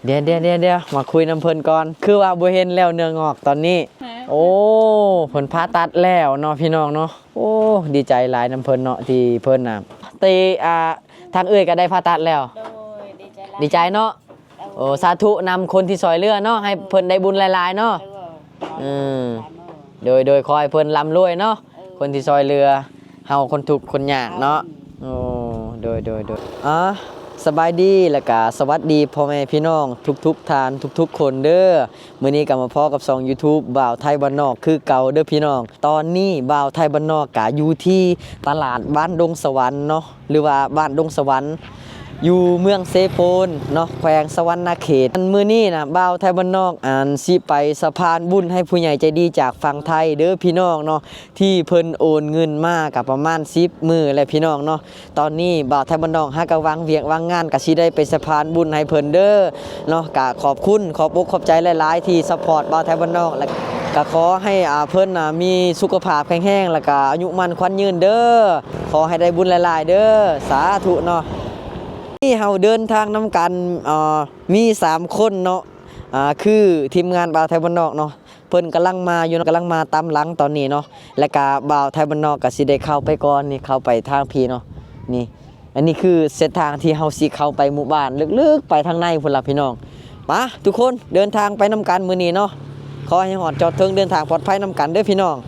ດຽວໆໆໆ ມາຄຸຍນຳເພິ່ນກ່ອນ ຄືວ່າບໍ່ເຫັນແລ້ວເນື້ອງອກຕອນນີ້. ຮະ? ໂອ້ ເພິ່ນຜ່າຕັດແລ້ວເນາະ ພີ່ນ້ອງເນາະ. ໂອ້ ດີໃຈຫຼາຍນຳເພິ່ນເນາະ ທີ່ເພິ່ນນະ ແຕ່ ອ່າ ທາງເອື້ອຍກໍໄດ້ຜ່າຕັດແລ້ວ. ໂດຍ ດີໃຈຫຼາຍ ດີໃຈເນາະ. ໂດຍ ໂອ້ ສາທຸນຳຄົນທີ່ຊ່ອຍເຫຼືອເນາະ ໃຫ້ເພິ່ນໄດ້ບຸນຫຼາຍໆເນາະ. ໂດຍ ເອີ ໂດຍ ໂດຍ ຂໍໃຫ້ເພິ່ນລ່ຳລວຍເນາະ. ເອີ ຄົນທີ່ຊ່ອຍເຫຼືອເຮົາຄົນທຸກຄົນຍາກເນາະ. ໂອ້ ໂດຍ ໂດຍ ໂດຍ ອາ ສະບາຍດີ ແລ້ວກະສະຫວັດດີພໍ່ແມ່ພີ່ນ້ອງທຸກໆທ່ານທຸກໆຄົນເດີ. ມື້ນີ້ກໍມາພໍ້ກັບຊ່ອງຢູທູບບ່າວໄທບ້ານນອກຄືເກົ່າເດີພີ່ນ້ອງ. ຕອນນີ້ບ່າວໄທບ້ານນອກກະຢູ່ທີ່ຕະຫຼາດບ້ານດົງສະຫວັນເນາະ ຫຼືວ່າບ້ານດົງສະຫວັນ ຢູ່ເມືອງເຊໂປນເນາະ ແຂວງສະຫວັນນະເຂດ. ອັນມື້ນີ້ນະ ບ່າວໄທບ້ານນອກ ອັນ ຊິໄປສະພານບຸນໃຫ້ຜູ້ໃຫຍ່ໃຈດີຈາກຝັ່ງໄທເດີພີ່ນ້ອງເນາະ ທີ່ເພິ່ນໂອນເງິນມາກໍປະມານສິບມື້ແລ້ວພີ່ນ້ອງເນາະ. ຕອນນີ້ບ່າວໄທບ້ານນອກຫາກໍວາງວຽກວາງງານ ກໍຊິໄດ້ໄປສະພານບຸນໃຫ້ເພິ່ນເດີເນາະ. ກໍຂອບຄຸນ ຂອບອົກຂອບໃຈຫຼາຍໆ ທີ່ຊັບພອດບ່າວໄທບ້ານນອກ ແລະ ກໍຂໍໃຫ້ ອ່າ ເພິ່ນ ອ່າ ມີສຸຂະພາບແຂງແຮງ ແລ້ວກໍອາຍຸໝັ້ນຂວັນຍືນເດີ. ຂໍໃຫ້ໄດ້ບຸນຫຼາຍໆເດີ ສາທຸເນາະ. ນີ້ເຮົາເດີນທາງນຳກັນ ເອີ ມີສາມຄົນເນາະ ອ່າ ຄືທີມງານບ່າວໄທບ້ານນອກເນາະ. ເພິ່ນກຳລັງມາຢູ່ເນາະ ກຳລັງມາຕາມຫຼັງຕອນນີ້ເນາະ. ແລ້ວກະບ່າວໄທບ້ານນອກກະຊິໄດ້ເຂົ້າໄປກ່ອນ ນີ້ເຂົ້າໄປທາງພີ້ເນາະ. ນີ້ ອັນນີ້ຄືເສັ້ນທາງທີ່ເຮົາຊິເຂົ້າໄປໝູ່ບ້ານ ເລິກໆໄປທາງໃນພຸ້ນລະພີ່ນ້ອງ. ມາ ທຸກຄົນ ເດີນທາງໄປນຳກັນມື້ນີ້ເນາະ. ຂໍໃຫ້ຮອດຈອດເຖິງ ເດີນທາງປອດໄພນຳກັນເດີພີ່ນ້ອງ.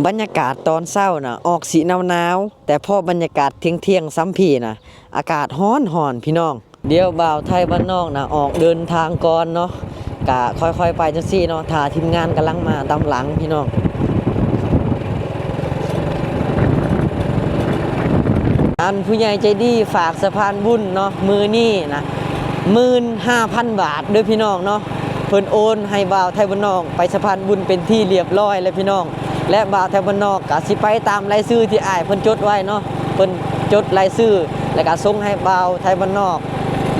ບັນຍາກາດຕອນເຊົ້ານະ ອອກຊິໜາວໆ ແຕ່ພໍບັນຍາກາດທ່ຽງໆສ່ຳພີ້ນະ ອາກາດຮ້ອນໆ ພີ່ນ້ອງ. ດຽວບ່າວໄທບ້ານນອກນະ ອອກເດີນທາງກ່ອນເນາະ ກະຄ່ອຍໆໄປຈັ່ງຊີ້ເນາະ ຖ້າທີມງານກຳລັງມາຕາມຫຼັງພີ່ນ້ອງ. ອັນຜູ້ໃຫຍ່ໃຈດີຝາກສະພານບຸນເນາະ ມື້ນີ້ນະ ໝື່ນຫ້າພັນບາດເດີພີ່ນ້ອງເນາະ. ເພິ່ນໂອນໃຫ້ບ່າວໄທບ້ານນອກໄປສະພານບຸນເປັນທີ່ລຽບຮ້ອຍແລ້ວພີ່ນ້ອງ. ແລະ ບ່າວໄທບ້ານນອກກະຊິໄປຕາມລາຍຊື່ທີ່ອ້າຍເພິ່ນຈົດໄວ້ເນາະ. ເພິ່ນຈົດລາຍຊື່ ແລ້ວກະສົ່ງໃຫ້ບ່າວໄທບ້ານນອກ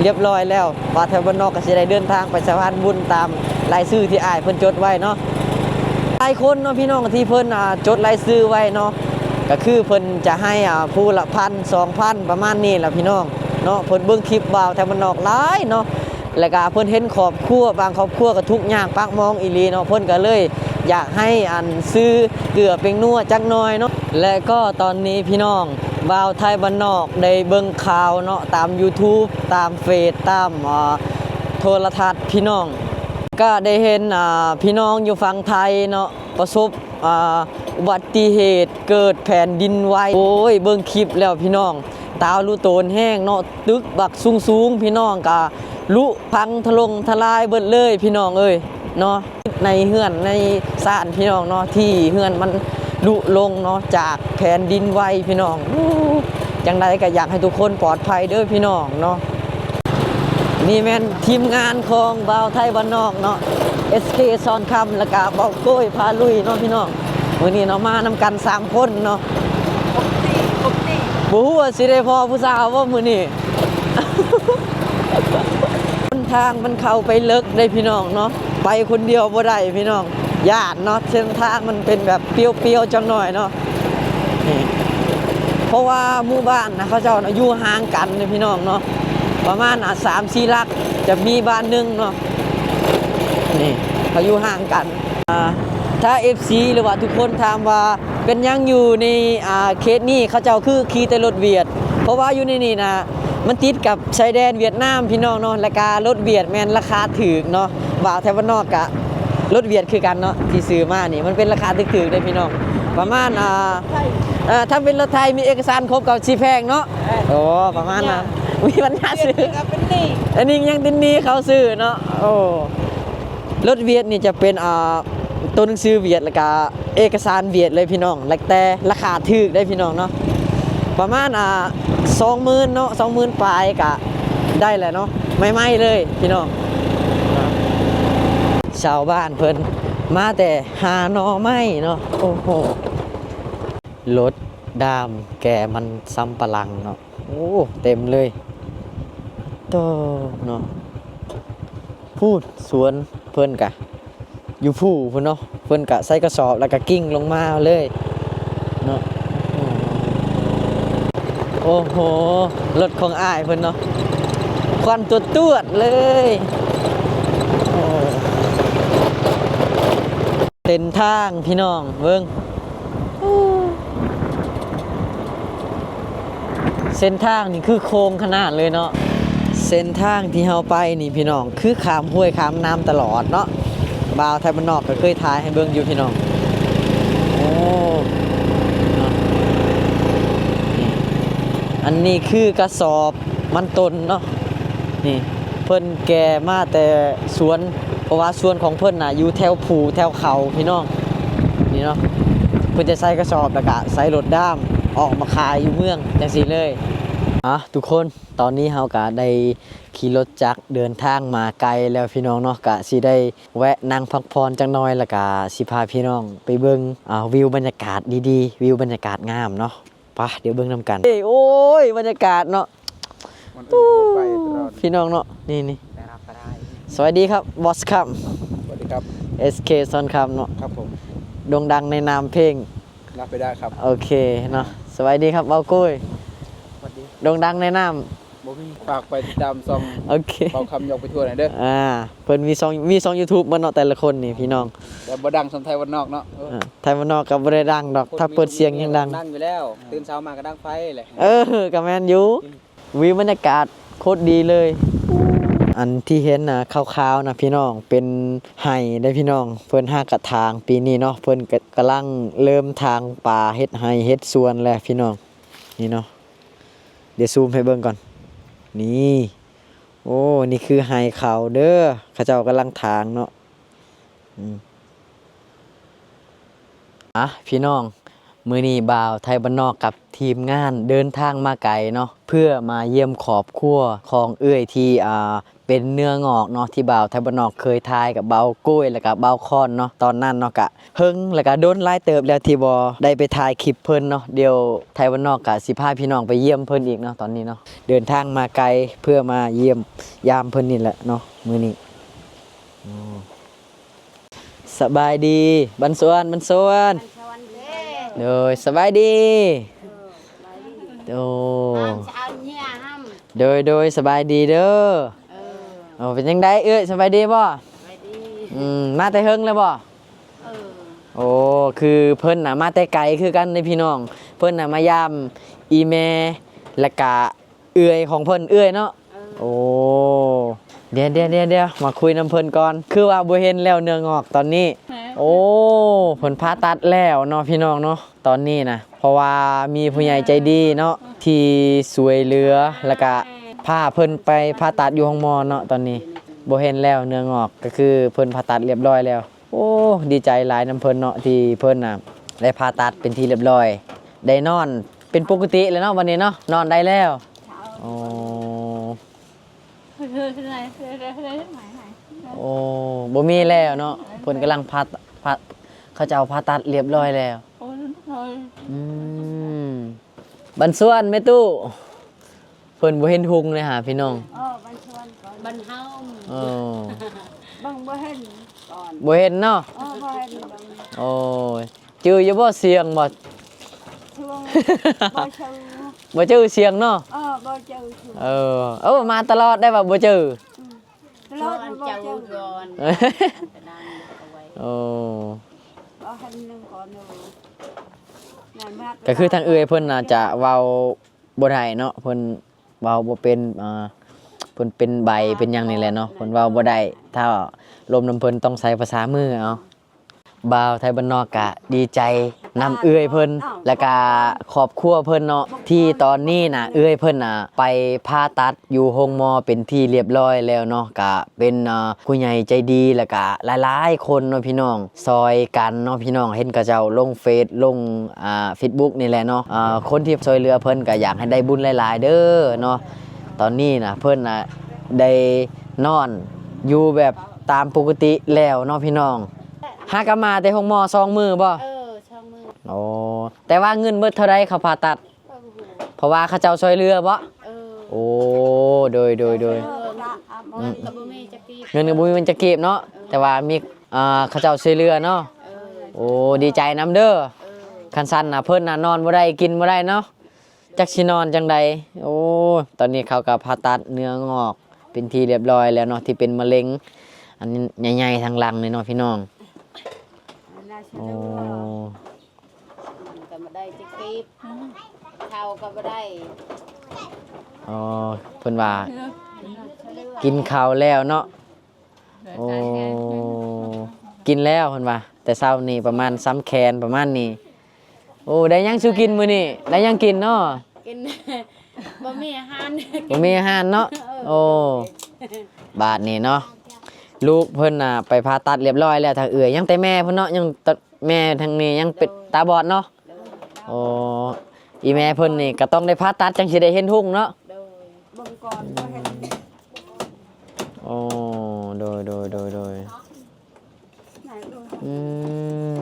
ລຽບຮ້ອຍແລ້ວ. ບ່າວໄທບ້ານນອກກະຊິໄດ້ເດີນທາງໄປສະພານບຸນຕາມລາຍຊື່ທີ່ອ້າຍເພິ່ນຈົດໄວ້ເນາະ. ຫຼາຍຄົນເນາະພີ່ນ້ອງ ທີ່ເພິ່ນ ອ່າ ຈົດລາຍຊື່ໄວ້ເນາະ ກະຄືເພິ່ນຈະໃຫ້ ອ່າ ຜູ້ລະພັນ ສອງພັນ ປະມານນີ້ລະພີ່ນ້ອງເນາະ. ເພິ່ນເບິ່ງຄລິບບ່າວໄທບ້ານນອກຫຼາຍເນາະ. ແລ້ວກະເພິ່ນເຫັນຄອບຄົວ ບາງຄອບຄົວກໍທຸກຍາກປາກໝອງອີ່ຫຼີເນາະ ເພິ່ນກໍເລີຍຢາກໃຫ້ອັນຊື້ເກືອເປັງນົວຈັກໜ່ອຍເນາະ. ແລະກໍຕອນນີ້ພີ່ນ້ອງ ບ່າວໄທບ້ານນອກໄດ້ເບິ່ງຂ່າວເນາະ ຕາມຢູທູບ ຕາມເຟສ ຕາມ ອ່າ ໂທລະທັດພີ່ນ້ອງ ກໍໄດ້ເຫັນ ອ່າ ພີ່ນ້ອງຢູ່ຝັ່ງໄທເນາະ ປະສົບ ອ່າ ອຸບັດຕິເຫດເກີດແຜ່ນດິນໄຫວ. ໂອ້ຍ ເບິ່ງຄລິບແລ້ວພີ່ນ້ອງ ຕາລຸໂຕນແຮງເນາະ ຕຶກບັກສູງໆ ພີ່ນ້ອງກະລຸພັງທະລົງທະລາຍເບິດເລີຍພີ່ນ້ອງເອີຍເນາະ. ໃນເຮືອນໃນຊານພີ່ນ້ອງເນາະ ທີ່ເຮືອນມັນລຸລົງເນາະ ຈາກແຜ່ນດິນໄຫວພີ່ນ້ອງ. ໂອ້ ຈັ່ງໃດກໍຢາກໃຫ້ທຸກຄົນປອດໄພເດີພີ່ນ້ອງເນາະ. ນີ້ແມ່ນທີມງານຂອງບ່າວໄທບ້ານນອກເນາະ ເອສເຄ ສອນຄຳ ແລ້ວກະບ່າວໂກ້ຍພາລຸຍເນາະພີ່ນ້ອງ. ມື້ນີ້ເນາະ ມານຳກັນສາມຄົນເນາະ. ປົກຕິ ປົກຕິ ບໍ່ຮູ້ວ່າຊິໄດ້ພໍ້ຜູ້ສາວບໍ່ມື້ນີ້. ຫົນທາງມັນເຂົ້າໄປເລິກເດ້ພີ່ນ້ອງເນາະ ໄປຄົນດຽວບໍ່ໄດ້ພີ່ນ້ອງ ຢ້ານເນາະ. ເສັ້ນທາງມັນເປັນແບບປ່ຽວໆຈັກໜ້ອຍເນາະ. ນີ້ ເພາະວ່າໝູ່ບ້ານນະ ເຂົາເຈົ້ານະຢູ່ຫ່າງກັນເດ້ພີ່ນ້ອງເນາະ ປະມານ ອ່າ ສາມສີ່ຫຼັກ ຈະມີບ້ານໜຶ່ງເນາະ. ນີ້ ເຂົາຢູ່ຫ່າງກັນ. ອ່າ ຖ້າເອັຟຊີ ຫຼືວ່າທຸກຄົນຖາມວ່າ ເປັນຫຍັງຢູ່ໃນ ອ່າ ເຂດນີ້ເຂົາເຈົ້າຄືຂີ່ແຕ່ລົດຫວຽດ? ເພາະວ່າຢູ່ໃນນີ້ນະ ມັນຕິດກັບຊາຍແດນຫວຽດນາມພີ່ນ້ອງເນາະ ແລ້ວກະລົດຫວຽດແມ່ນລາຄາຖືກເນາະ. ບ່າວໄທບ້ານນອກກະລົດຫວຽດຄືກັນເນາະ ທີ່ຊື້ມານີ້ ມັນເປັນລາຄາຖືກໆເດ້ພີ່ນ້ອງ ປະມານ ອ່າ ເອີ ຖ້າເປັນລົດໄທມີເອກະສານຄົບກໍຊິແພງເນາະ. ເອີ ໂອ້ ປະມານນັ້ນ ມີບັນຍາຊື້ ອັນນີ້ຍັງຕິດໜີ້ເຂົາຊື້ເນາະ. ໂອ້ ລົດຫວຽດນີ້ຈະເປັນ ອ່າ ໂຕໜັງສືຫວຽດ ແລ້ວກະເອກະສານຫວຽດເລີຍພີ່ນ້ອງ ແລ້ວແຕ່ລາຄາຖືກໄດ້ພີ່ນ້ອງເນາະ ປະມານ ອ່າ ສອງໝື່ນເນາະ ສອງໝື່ນປາຍກະໄດ້ແລ້ວເນາະ ໃໝ່ໆເລີຍພີ່ນ້ອງ. ຊາວບ້ານເພິ່ນມາແຕ່ຫາໜໍ່ໄມ້ເນາະ. ໂອ້ໂຫ ລົດດາມແກ່ມັນສຳປະຫຼັງເນາະ. ໂອ້ ເຕັມເລີຍ ໂຕເນາະ. ພູ້ນສວນເພິ່ນກະຢູ່ພູ້ພຸ້ນເນາະ ເພິ່ນກະໃສ່ກະສອບແລ້ວກະກິ້ງລົງມາເລີຍເນາະ. ໂອ້ໂຫ ລົດຂອງອ້າຍເພິ່ນເນາະ ໂຄ ປັ້ນຕວດໆເລີຍ. ໂອ້ ເສັ້ນທາງພີ່ນ້ອງເບິ່ງ ເສັ້ນທາງນີ້ຄືໂຄ້ງຂະໜາດເລີຍເນາະ. ເສັ້ນທາງທີ່ເຮົາໄປນີ້ພີ່ນ້ອງ ຄືຂ້າມຫ້ວຍຂ້າມນ້ຳຕະຫຼອດເນາະ. ບ່າວໄທບ້ານນອກກໍເຄີຍຖ່າຍໃຫ້ເບິ່ງຢູ່ພີ່ນ້ອງ. ໂອ້ ເນາະ ນີ້ ອັນນີ້ຄືກະສອບມັນຕົ້ນເນາະ. ນີ້ເພິ່ນແກ່ມາແຕ່ສວນ ເພາະວ່າສວນຂອງເພິ່ນນະຢູ່ແຖວພູແຖວເຂົາພີ່ນ້ອງ. ນີ້ເນາະ ເພິ່ນຈະໃສ່ກະສອບ ແລ້ວກະໃສ່ລົດດາມອອກມາຂາຍຢູ່ເມືອງຈັ່ງຊີ້ເລີຍ. ອ່ະ ທຸກຄົນ ຕອນນີ້ເຮົາກະໄດ້ຂີ່ລົດຈັກເດີນທາງມາໄກແລ້ວພີ່ນ້ອງເນາະ ກະຊິໄດ້ແວະນັ່ງພັກຜ່ອນຈັກໜ່ອຍ ແລ້ວກະຊິພາພີ່ນ້ອງໄປເບິ່ງ ອ່າ ວິວບັນຍາກາດດີໆ ວິວບັນຍາກາດງາມເນາະ. ໄປ ດຽວເບິ່ງນຳກັນ. ເອີຍ ໂອ້ຍ ບັນຍາກາດເນາະ ມັນ ໂອ້ ໄປຕະຫຼອດ ພີ່ນ້ອງເນາະ. ນີ້ ນີ້ ໄດ້ຮັບກໍໄດ້. ສະຫວັດດີຄັບ ບອສຄັບ. ສະຫວັດດີຄັບ ເອສເຄ ຊອນຄັບເນາະ. ຄັບຜົມ ໂດ່ງດັງໃນນາມເພງ ຮັບໄປໄດ້ຄັບ. ໂອເຄເນາະ. ສະຫວັດດີຄັບ ເບົາກຸ້ຍ. ສະຫວັດດີ. ໂດ່ງດັງໃນນາມ ບໍ່ມີ ຝາກໄປຕິດຕາມຊ່ອງ ໂອເຄ ເບົາຄຳ ຢອກໄປທົ່ວ ແດ່ເດີ. ອ່າ ເພິ່ນມີຊ່ອງ ມີຊ່ອງຢູທູບໝົດເນາະ ແຕ່ລະຄົນນີ້ພີ່ນ້ອງ. ແຕ່ບໍ່ດັງສ່ຳໄທບ້ານນອກເນາະ. ເອີ ອ່າ ໄທບ້ານນອກກໍບໍ່ໄດ້ດັງດອກ ຖ້າເປີດສຽງຍັງດັງ. ດັງຢູ່ແລ້ວ ຕື່ນເຊົ້າມາກໍດັງໄຟແຫຼະ. ເອີ ກໍແມ່ນຢູ່. ວິວບັນຍາກາດໂຄດດີເລີຍ. ອັນທີ່ເຫັນນະ ຂາວໆນະພີ່ນ້ອງ ເປັນໄຮ່ເດ້ພີ່ນ້ອງ. ເພິ່ນຫາກະຖາງປີນີ້ເນາະ ເພິ່ນກະກຳລັງເລີ່ມຖາງປາ ເຮັດໄຮ່ເຮັດສວນແຫຼະພີ່ນ້ອງ. ນີ້ເນາະ ດຽວຊູມໃຫ້ເບິ່ງກ່ອນ. ນີ້ ໂອ້ ນີ້ຄືໄຮ່ເຂົາເດີ ເຂົາເຈົ້າກຳລັງຖາງເນາະ. ອືມ ອ່ະ ພີ່ນ້ອງ ມື້ນີ້ບ່າວໄທບ້ານນອກກັບທີມງານເດີນທາງມາໄກເນາະ ເພື່ອມາຢ້ຽມຄອບຄົວຂອງເອື້ອຍທີ່ ອ່າ ເປັນເນື້ອງອກເນາະ ທີ່ບ່າວໄທບ້ານນອກເຄີຍຖ່າຍກັບເບົາໂກ້ຍ ແລ້ວກະເບົາຄອນເນາະ. ຕອນນັ້ນເນາະ ກະເຫິງ ແລ້ວກະດົນຫຼາຍເຕີບແລ້ວທີ່ບໍ່ໄດ້ໄປຖ່າຍຄລິບເພິ່ນເນາະ. ດຽວໄທບ້ານນອກກະຊິພາພີ່ນ້ອງໄປຢ້ຽມເພິ່ນອີກເນາະ. ຕອນນີ້ເນາະ ເດີນທາງມາໄກເພື່ອມາຢ້ຽມຢາມເພິ່ນນີ້ແຫຼະເນາະ ມື້ນີ້. ໂອ້ ສະບາຍດີ ບັນຊວນ ບັນຊວນ. ສະຫວັດດີ ໂດຍ ສະບາຍດີ. ເອີ ສະບາຍດີ. ໂອ້ ຕາມຊາວເຍຍຫ້ຳ. ໂດຍ ໂດຍ ສະບາຍດີເດີ. ເອີ ໂອ້ ເປັນຈັ່ງໃດເອື້ອຍ ສະບາຍດີບໍ່? ສະບາຍດີ. ອືມ ມາແຕ່ເຫິງແລ້ວບໍ່? ເອີ ໂອ້ ຄືເພິ່ນນະມາແຕ່ໄກຄືກັນເດ້ພີ່ນ້ອງ ເພິ່ນນະມາຢາມອີ່ແມ່ ແລ້ວກະເອື້ອຍຂອງເພິ່ນ ເອື້ອຍເນາະ. ເອີ ໂອ້ ດຽວໆໆ ມາຄຸຍນຳເພິ່ນກ່ອນ ຄືວ່າບໍ່ເຫັນແລ້ວເນື້ອງອກຕອນນີ້. ໂອ້ ເພິ່ນຜ່າຕັດແລ້ວເນາະ ພີ່ນ້ອງເນາະ ຕອນນີ້ນະ ເພາະວ່າມີຜູ້ໃຫຍ່ໃຈດີເນາະ ທີ່ຊ່ວຍເຫຼືອ ແລ້ວກະພາເພິ່ນໄປຜ່າຕັດຢູ່ໂຮງໝໍເນາະ. ຕອນນີ້ບໍ່ເຫັນແລ້ວເນື້ອງອກ ກໍຄືເພິ່ນຜ່າຕັດລຽບຮ້ອຍແລ້ວ. ໂອ້ ດີໃຈຫຼາຍນຳເພິ່ນເນາະ ທີ່ເພິ່ນນະໄດ້ຜ່າຕັດເປັນທີ່ລຽບຮ້ອຍ ໄດ້ນອນເປັນປົກກະຕິແລ້ວເນາະ ບັດນີ້ເນາະ ນອນໄດ້ແລ້ວ. ໂອ້ ໂອ້ ບໍ່ມີແລ້ວເນາະ ເພິ່ນກຳລັງຜ່າ ຜ່າ ເຂົາເຈົ້າຜ່າຕັດລຽບຮ້ອຍແລ້ວ. ອືມ ບັນຊວນ ແມ່ຕູ້ ເພິ່ນບໍ່ເຫັນຮຸ່ງເລີຍຫາພີ່ນ້ອງ. ເອີ ບັນຊວນກ່ອນ ບັນເຮົາ ເອີ ເບິ່ງບໍ່ເຫັນກ່ອນ ບໍ່ເຫັນເນາະ. ເອີ ບໍ່ເຫັນ ໂອ້ຍ ຈື່ຢູ່ບໍ່ ສຽງບໍ່ ຊ່ວງ ບໍ່ຊື່ ບໍ່ຈື່ສຽງເນາະ. ເອີ ບໍ່ຈື່ ເອີ ເອີ ມາຕະຫຼອດໄດ້ວ່າບໍ່ຈື່. ອືມ ຕະຫຼອດ ບໍ່ຈື່ກ່ອນ. ໂອ້ ກໍຄືທາງເອື້ອຍເພິ່ນອາດຈະເວົ້າ ບໍ່ໄດ້ເນາະ ເພິ່ນເວົ້າບໍ່ເປັນ ອ່າ ເພິ່ນເປັນໃບ້ເປັນຫຍັງນີ້ແຫຼະເນາະ ເພິ່ນເວົ້າບໍ່ໄດ້ ຖ້າລົມນຳເພິ່ນຕ້ອງໃຊ້ພາສາມືເອົາ. ບ່າວໄທບ້ານນອກກະດີໃຈນຳເອື້ອຍເພິ່ນ ແລ້ວກະຄອບຄົວເພິ່ນເນາະ ທີ່ຕອນນີ້ນະເອື້ອຍເພິ່ນນະໄປຜ່າຕັດຢູ່ໂຮງໝໍເປັນທີ່ລຽບຮ້ອຍແລ້ວເນາະ ກະ ເປັນ ອ່າ ຜູ້ໃຫຍ່ໃຈດີ ແລ້ວກະຫຼາຍໆຄົນເນາະພີ່ນ້ອງ ຊ່ອຍກັນເນາະພີ່ນ້ອງ ເຫັນເຂົາເຈົ້າລົງເຟສ ລົງ ອ່າ ເຟສບຸກນີ້ແຫຼະເນາະ. ອ່າ ຄົນທີ່ຊ່ວຍເຫຼືອເພິ່ນກະຢາກໃຫ້ໄດ້ບຸນຫຼາຍໆເດີເນາະ. ຕອນນີ້ນະເພິ່ນນະໄດ້ນອນຢູ່ແບບຕາມປົກກະຕິແລ້ວເນາະພີ່ນ້ອງ. ຫາກະມາແຕ່ໂຮງໝໍສອງມື້ບໍ່? ເອີ ສອງມື້. ໂອ້ ແຕ່ວ່າເງິນເບິດເທົ່າໃດເຂົາຜ່າຕັດ? ເອີ ເພາະວ່າເຂົາເຈົ້າຊ່ວຍເຫຼືອບໍ່? ເອີ ໂອ້ ໂດຍ ໂດຍ ໂດຍ. ເອີ ເງິນກໍບໍ່ມີຈັກກີບ ເງິນກໍບໍ່ມີຈັກກີບເນາະ. ເອີ ແຕ່ວ່າມີ ອ່າ ເຂົາເຈົ້າຊ່ວຍເຫຼືອເນາະ. ເອີ ໂອ້ ດີໃຈນຳເດີ. ເອີ ຄັນຊັ້ນນະເພິ່ນນະນອນບໍ່ໄດ້ກິນບໍ່ໄດ້ເນາະ ຈັກຊິນອນຈັ່ງໃດ. ໂອ້ ຕອນນີ້ເຂົາກໍຜ່າຕັດເນື້ອງອກ ເປັນທີ່ຮຽບຮ້ອຍແລ້ວເນາະ ທີ່ເປັນມະເຮັງອັນໃຫຍ່ໆທາງຫຼັງນີ້ເນາະພີ່ນ້ອງ. ໂອ້ ເງິນກໍບໍ່ໄດ້ຈັກກີບ ເຂົ້າກໍບໍ່ໄດ້. ອໍ ເພິ່ນວ່າກິນເຂົ້າແລ້ວເນາະ. ໂອ້ ກິນແລ້ວເພິ່ນວ່າ ແຕ່ເຊົ້ານີ້ປະມານສາມແຄນປະມານນີ້. ໂອ້ ໄດ້ຫຍັງສູ່ກິນມື້ນີ້? ໄດ້ຫຍັງກິນເນາະ? ກິນ ບໍ່ມີອາຫານ ບໍ່ມີອາຫານເນາະ. ເອີ ໂອ້ ບາດນີ້ເນາະ ລູກເພິ່ນນະໄປຜ່າຕັດຮຽບຮ້ອຍແລ້ວ ທາງເອື້ອຍ ຍັງແຕ່ແມ່ເພິ່ນເນາະ ຍັງ ແມ່ທາງນີ້ຍັງເປັນ ໂດຍ ຕາບອດເນາະ. ໂດຍ ໂອ້ ອີແມ່ເພິ່ນນີ້ກໍຕ້ອງໄດ້ຜ່າຕັດຈັ່ງຊິໄດ້ເຫັນຮຸ່ງເນາະ. ໂດຍ ເບິ່ງກ່ອນ ອືມ ບໍ່ເຫັນ. ໂອ້ ໂດຍ ໂດຍ ໂດຍ ໂດຍ ອືມ.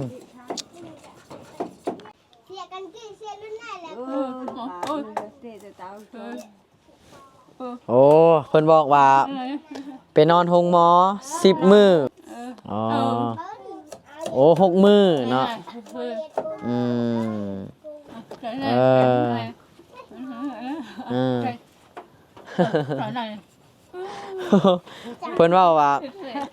ເສຍກັນກີ້ເສຍລຸ້ນໄດ້ແລ້ວ. ເອີ ເອີ ໂອ້ ເພິ່ນບອກວ່າ ເອີ ໄປນອນໂຮງໝໍສິບມື້. ເອີ ອໍ ເອີ ໂອ້ ຫົກມື້ເນາະ. ເອີ ຫົກມື້ ອືມ ເອີ ເອີ ເອີ ເອີ ເອີ ເພິ່ນເວົ້າວ່າ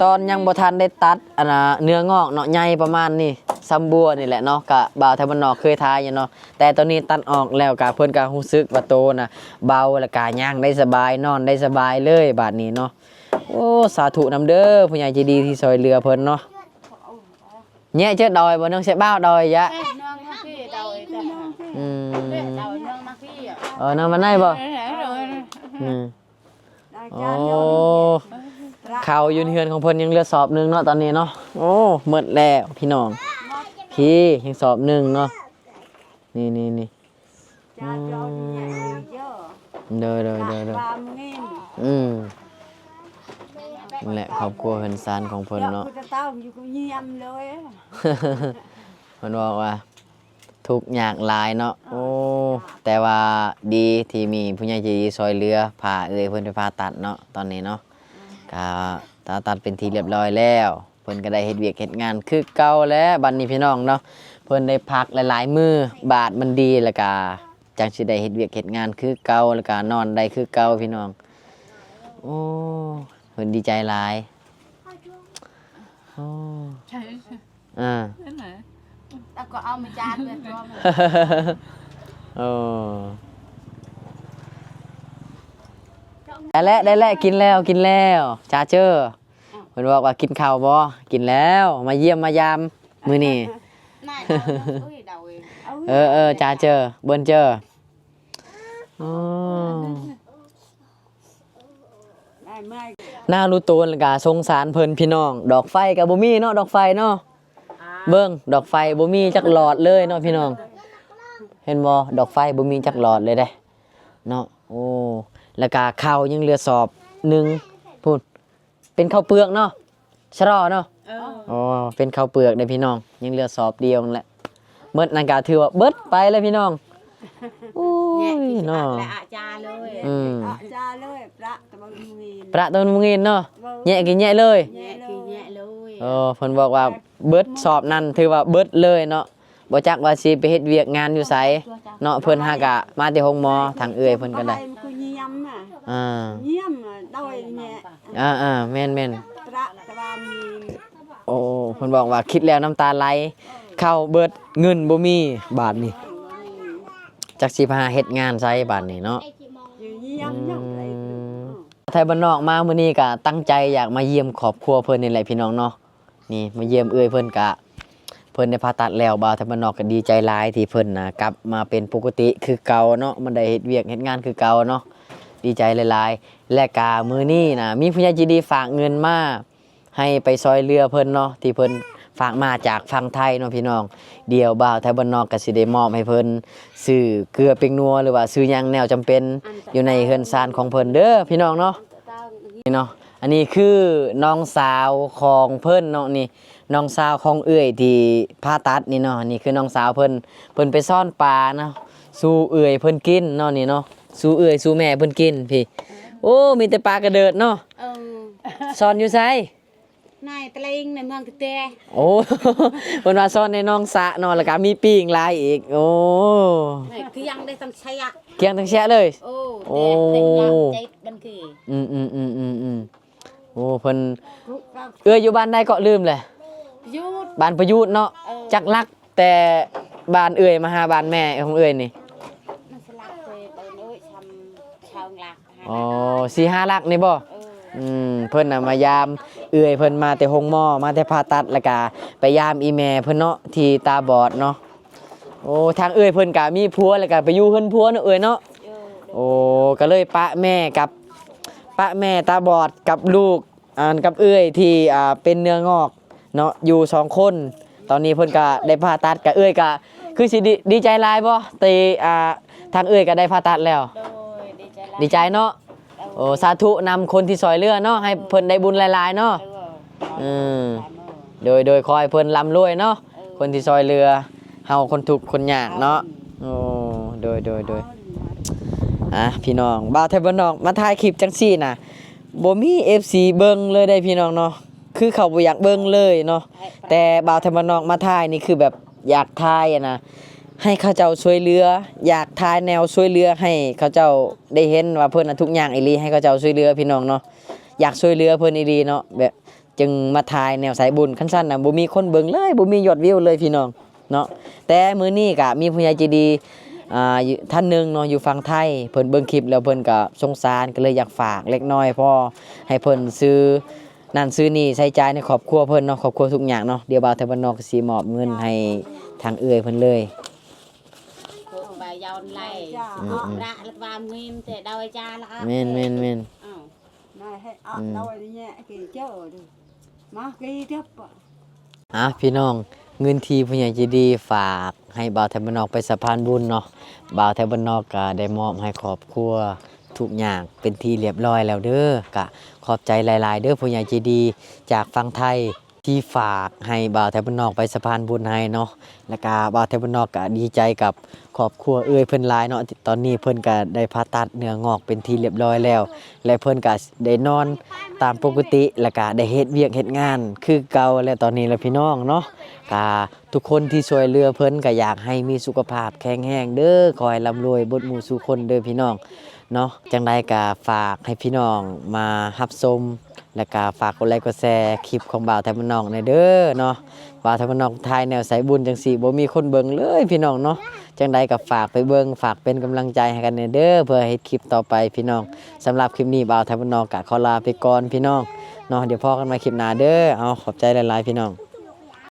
ຕອນຍັງບໍ່ທັນໄດ້ຕັດ ອັນນ່າ ເນື້ອງອກເນາະ ໃຫຍ່ປະມານນີ້ ຊຳບົວນີ້ແຫຼະເນາະ ກະບ່າວໄທບ້ານນອກເຄີຍຖ່າຍຢູ່ເນາະ. ແຕ່ຕອນນີ້ຕັດອອກແລ້ວ ກະເພິ່ນກະຮູ້ສຶກວ່າໂຕນະເບົາ ແລ້ວກະຍ່າງໄດ້ສະບາຍ ນອນໄດ້ສະບາຍເລີຍບາດນີ້ເນາະ. ໂອ້ ສາທຸນຳເດີ ຜູ້ໃຫຍ່ໃຈດີທີ່ຊ່ອຍເຫຼືອເພິ່ນເນາະ. ແຍະເຈີດອຍບໍ່ ນ້ອງເຊບາວດອຍຍະ. ອືມ ເອີ ນ້ອງມາໄນບໍ່? ອືມ ໂອ້ ເຂົ້າຢູ່ເຮືອນຂອງເພິ່ນຍັງເຫຼືອສອບໜຶ່ງເນາະ ຕອນນີ້ເນາະ. ໂອ້ ໝົດແລ້ວພີ່ນ້ອງ ພີ້ ຍັງສອບໜຶ່ງເນາະ. ນີ້ໆໆ ອືມ ໂດຍໆໆໆ ອືມ ນັ້ນແຫຼະ ຄອບຄົວເຮືອນຊານຂອງເພິ່ນເນາະ. ເພິ່ນບອກວ່າ ທຸກຍາກຫຼາຍເນາະ. ໂອ້ ແຕ່ວ່າດີທີ່ມີຜູ້ໃຫຍ່ໃຈດີຊ່ອຍເຫຼືອ ພາເອື້ອຍເພິ່ນໄປຜ່າຕັດເນາະ ຕອນນີ້ເນາະ. ກະຜ່າຕັດເປັນທີ່ຮຽບຮ້ອຍແລ້ວ ເພິ່ນກະໄດ້ເຮັດວຽກເຮັດງານຄືເກົ່າແລ້ວ ບັດນີ້ພີ່ນ້ອງເນາະ. ເພິ່ນໄດ້ພັກຫຼາຍໆມື້ ບາດມັນດີ ແລ້ວກະຈັ່ງຊິໄດ້ເຮັດວຽກເຮັດງານຄືເກົ່າ ແລ້ວກະນອນໄດ້ຄືເກົ່າພີ່ນ້ອງ. ໂອ້ ເພິ່ນດີໃຈຫຼາຍ. ໂອ້ ໃຊ່ ອ່າ ແລ້ວກໍເອົາມາຈານເລີຍ ໂອ້ ໄດ້ແລ້ວ ໄດ້ແລ້ວ ກິນແລ້ວ ກິນແລ້ວ ຈາເຈີ. ເພິ່ນບອກວ່າ ກິນເຂົ້າບໍ່? ກິນແລ້ວ ມາຢ້ຽມມາຢາມມື້ນີ້. ເອີໆ ຈາເຈີ ເບິ່ນເຈີ. ອໍ ໜ້າຮູ້ໂຕນ ແລ້ວກະສົງສານເພິ່ນພີ່ນ້ອງ. ດອກໄຟກະບໍ່ມີເນາະ ດອກໄຟເນາະ. ເບິ່ງ ດອກໄຟບໍ່ມີຈັກຫຼອດເລີຍເນາະພີ່ນ້ອງ ເຫັນບໍ່? ດອກໄຟບໍ່ມີຈັກຫຼອດເລີຍເດ້ເນາະ. ໂອ້ ແລ້ວກະເຂົ້າຍັງເຫຼືອສອບໜຶ່ງພຸ້ນ ເປັນເຂົ້າເປືອກເນາະ ຊະລໍເນາະ. ເອີ ອໍ ເປັນເຂົ້າເປືອກເດ້ພີ່ນ້ອງ ຍັງເຫຼືອສອບດຽວນັ້ນແຫຼະ. ໝົດນັ້ນກະຖືວ່າເບິດໄປແລ້ວພີ່ນ້ອງ. ໂອ້ຍເນາະ ອາຈາເລີຍ ອືມ ອາຈາເລີຍ ປະຕະເບິ່ງເງິນ ປະຕະເບິ່ງເງິນເນາະ. ແຍະກິນແຍະເລີຍ ແຍະກິນແຍະເລີຍ. ເອີ ເພິ່ນບອກວ່າເບິດສອບນັ້ນ ຖືວ່າເບິດເລີຍເນາະ. ບໍ່ຈັກວ່າຊິໄປເຮັດວຽກງານຢູ່ໃສເນາະ. ເພິ່ນຫາກະມາແຕ່ໂຮງໝໍ ທາງເອື້ອຍເພິ່ນກໍໄດ້ ອ່າ ອ່າໆ ແມ່ນໆ ໂອ້ ເພິ່ນບອກວ່າຄິດແລ້ວນ້ຳຕາໄຫຼ ເຂົ້າເບິດ ເງິນບໍ່ມີ ບາດນີ້ຈັກຊິໄປຫາເຮັດງານໃສບາດນີ້ເນາະ. ອືມ ໄທບ້ານນອກມາມື້ນີ້ກະຕັ້ງໃຈຢາກມາຢ້ຽມຄອບຄົວເພິ່ນນີ້ແຫຼະພີ່ນ້ອງເນາະ. ນີ້ມາຢ້ຽມເອື້ອຍເພິ່ນກະ ເພິ່ນໄດ້ຜ່າຕັດແລ້ວ ບ່າວໄທບ້ານນອກກະດີໃຈຫຼາຍທີ່ເພິ່ນນະກັບມາເປັນປົກກະຕິຄືເກົ່າເນາະ ມາໄດ້ເຮັດວຽກເຮັດງານຄືເກົ່າເນາະ ດີໃຈຫຼາຍໆ. ແລະກະມື້ນີ້ນະ ມີຜູ້ໃຫຍ່ໃຈດີຝາກເງິນມາໃຫ້ໄປຊ່ອຍເຫຼືອເພິ່ນເນາະ ທີ່ເພິ່ນຝາກມາຈາກຝັ່ງໄທເນາະພີ່ນ້ອງ. ດຽວບ່າວໄທບ້ານນອກກະຊິໄດ້ມອບໃຫ້ເພິ່ນ ຊື້ເກືອແປ້ງນົວ ຫຼືວ່າຊື້ຫຍັງແນວຈຳເປັນຢູ່ໃນເຮືອນຊານຂອງເພິ່ນເດີພີ່ນ້ອງເນາະ. ນີ້ເນາະ ອັນນີ້ຄືນ້ອງສາວຂອງເພິ່ນເນາະ ນີ້ນ້ອງສາວຂອງເອື້ອຍທີ່ຜ່າຕັດນີ້ເນາະ. ນີ້ຄືນ້ອງສາວເພິ່ນ ເພິ່ນໄປຊ້ອນປາເນາະ ສູ່ເອື້ອຍເພິ່ນກິນເນາະ ນີ້ເນາະ ສູ່ເອື້ອຍສູ່ແມ່ເພິ່ນກິນພີ້. ໂອ້ ມີແຕ່ປາກະເດີດເນາະ. ເອີ ຊ້ອນຢູ່ໃສ? ໃນຕະລິງໃນເມືອງກະແຕ. ໂອ້ ເພິ່ນວ່າຊ້ອນໃນໜອງສະເນາະ ແລ້ວກະມີປີ້ງຫຼາຍອີກ. ໂອ້ ໃນກຽງໄດ້ທັງແຊະ ກຽງທັງແຊະເລີຍ. ໂອ້ ໂອ້ ແຕ່ ແຕ່ຍາມເຈັບບັນຄື ອືມໆໆໆໆ. ໂອ້ ເພິ່ນ ເອື້ອຍຢູ່ບ້ານໃດເກາະ? ລືມແຫຼະ. ປະຍຸດ ບ້ານປະຍຸດເນາະ. ເອີ ຈັກຫຼັກແຕ່ບ້ານເອື້ອຍມາຫາບ້ານແມ່ຂອງເອື້ອຍນີ້? ມັນສະຫຼັກເລີຍ ເບິ່ງເອີຍ ຊຳ ຊາວຫຼັກ. ອໍ ສີ່ຫ້າຫຼັກນີ້ບໍ່? ເອີ ອືມ ເພິ່ນນະມາຢາມເອື້ອຍເພິ່ນ ມາແຕ່ໂຮງໝໍ ມາແຕ່ຜ່າຕັດ ແລ້ວກະໄປຢາມອີ່ແມ່ເພິ່ນເນາະ ທີ່ຕາບອດເນາະ. ໂອ້ ທາງເອື້ອຍເພິ່ນກະມີຜົວ ແລ້ວກະໄປຢູ່ເຮືອນຜົວເນາະເອື້ອຍເນາະ. ເອີ ໂດຍ ໂດຍ ໂອ້ ກະເລີຍປະແມ່ກັບ ປະແມ່ຕາບອດກັບລູກ ອັນ ກັບເອື້ອຍທີ່ ອ່າ ເປັນເນື້ອງອກເນາະ ຢູ່ສອງຄົນ. ຕອນນີ້ເພິ່ນກະໄດ້ຜ່າຕັດ ກະເອື້ອຍກະຄືຊິດີ ດີໃຈຫຼາຍບໍ່ ທີ່ ອ່າ ທາງເອື້ອຍກະໄດ້ຜ່າຕັດແລ້ວ? ໂດຍ ດີໃຈຫຼາຍ ດີໃຈເນາະ. ໂດຍ ໂອ້ ສາທຸນຳຄົນທີ່ຊ່ອຍເຫຼືອເນາະ ໃຫ້ເພິ່ນໄດ້ບຸນຫຼາຍໆເນາະ. ເອີ ອືມ ສາທຸ ໂດຍ ໂດຍ ຂໍໃຫ້ເພິ່ນລ່ຳລວຍເນາະ. ເອີ ຄົນທີ່ຊ່ອຍເຫຼືອເຮົາຄົນທຸກຄົນຍາກເນາະ. ໂອ້ ໂດຍ ໂດຍ ໂດຍ ອ່າ ພີ່ນ້ອງ ບ່າວໄທບ້ານນອກມາຖ່າຍຄລິບຈັ່ງຊີ້ນະ ບໍ່ມີເອັຟຊີເບິ່ງເລີຍເດ້ພີ່ນ້ອງເນາະ ຄືເຂົາບໍ່ຢາກເບິ່ງເລີຍເນາະ. ແຕ່ບ່າວໄທບ້ານນອກມາຖ່າຍນີ້ ຄືແບບຢາກຖ່າຍຫັ້ນນະ ໃຫ້ເຂົາເຈົ້າຊ່ວຍເຫຼືອ ຢາກຖ່າຍແນວຊ່ວຍເຫຼືອໃຫ້ເຂົາເຈົ້າໄດ້ເຫັນວ່າເພິ່ນນະທຸກຍາກອີ່ຫຼີ ໃຫ້ເຂົາເຈົ້າຊ່ວຍເຫຼືອພີ່ນ້ອງເນາະ. ຢາກຊ່ວຍເຫຼືອເພິ່ນອີ່ຫຼີເນາະ ແບບ ຈຶ່ງມາຖ່າຍແນວສາຍບຸນ. ຄັນຊັ້ນນະ ບໍ່ມີຄົນເບິ່ງເລີຍ ບໍ່ມີຍອດວິວເລີຍພີ່ນ້ອງເນາະ. ແຕ່ມື້ນີ້ກະມີຜູ້ໃຫຍ່ໃຈດີ ອ່າ ຢູ່ ທ່ານໜຶ່ງເນາະ ຢູ່ຝັ່ງໄທ ເພິ່ນເບິ່ງຄລິບແລ້ວເພິ່ນກະສົງສານ ກະເລີຍຢາກຝາກເລັກນ້ອຍ ພໍໃຫ້ເພິ່ນຊື້ນັ້ນຊື້ນີ້ ໃຊ້ຈ່າຍໃນຄອບຄົວເພິ່ນເນາະ ຄອບຄົວທຸກຍາກເນາະ. ດຽວບ່າວໄທບ້ານນອກກະຊິມອບເງິນໃຫ້ທາງເອື້ອຍເພິ່ນເລີຍ. ແມ່ນ ແມ່ນ ແມ່ນ. ອ່າ ພີ່ນ້ອງ ເງິນທີ່ຜູ້ໃຫຍ່ໃຈດີຝາກໃຫ້ບ່າວໄທບ້ານນອກໄປສະພານບຸນເນາະ ບ່າວໄທບ້ານນອກກະໄດ້ມອບໃຫ້ຄອບຄົວທຸກຍາກເປັນທີ່ລຽບຮ້ອຍແລ້ວເດີ. ກະຂອບໃຈຫຼາຍໆເດີ ຜູ້ໃຫຍ່ໃຈດີຈາກຝັ່ງໄທ ທີ່ຝາກໃຫ້ບ່າວໄທບ້ານນອກໄປສະພານບຸນໃຫ້ເນາະ. ແລ້ວກະບ່າວໄທບ້ານນອກກະດີໃຈກັບຄອບຄົວເອື້ອຍເພິ່ນຫຼາຍເນາະ. ຕອນນີ້ເພິ່ນກະໄດ້ຜ່າຕັດເນື້ອງອກເປັນທີ່ລຽບຮ້ອຍແລ້ວ ແລະ ເພິ່ນກະໄດ້ນອນຕາມປົກກະຕິ ແລ້ວກະໄດ້ເຮັດວຽກເຮັດງານຄືເກົ່າແລ້ວຕອນນີ້ລະພີ່ນ້ອງເນາະ. ກະທຸກຄົນທີ່ຊ່ວຍເຫຼືອເພິ່ນກະຢາກໃຫ້ມີສຸຂະພາບແຂງແຮງເດີ ຂໍໃຫ້ລ່ຳລວຍເບິດໝູ່ສູ່ຄົນເດີພີ່ນ້ອງເນາະ. ຈັ່ງໃດກະຝາກໃຫ້ພີ່ນ້ອງມາຮັບຊົມ ແລ້ວກະຝາກກົດໄລກົດແຊຄລິບຂອງບ່າວໄທບ້ານນອກແດ່ເດີເນາະ. ບ່າວໄທບ້ານນອກຖ່າຍແນວສາຍບຸນຈັ່ງຊີ້ ບໍ່ມີຄົນເບິ່ງເລີຍພີ່ນ້ອງເນາະ. ຈັ່ງໃດກະຝາກໄປເບິ່ງ ຝາກເປັນກຳລັງໃຈໃຫ້ກັນແດ່ເດີ ເພື່ອເຮັດຄລິບຕໍ່ໄປພີ່ນ້ອງ. ສຳລັບຄລິບນີ້ ບ່າວໄທບ້ານນອກກະຂໍລາໄປກ່ອນພີ່ນ້ອງເນາະ. ດຽວພໍ້ກັນໃໝ່ຄລິບໜ້າເດີ. ເອົາ ຂອບໃຈຫຼາຍໆພີ່ນ້ອງ.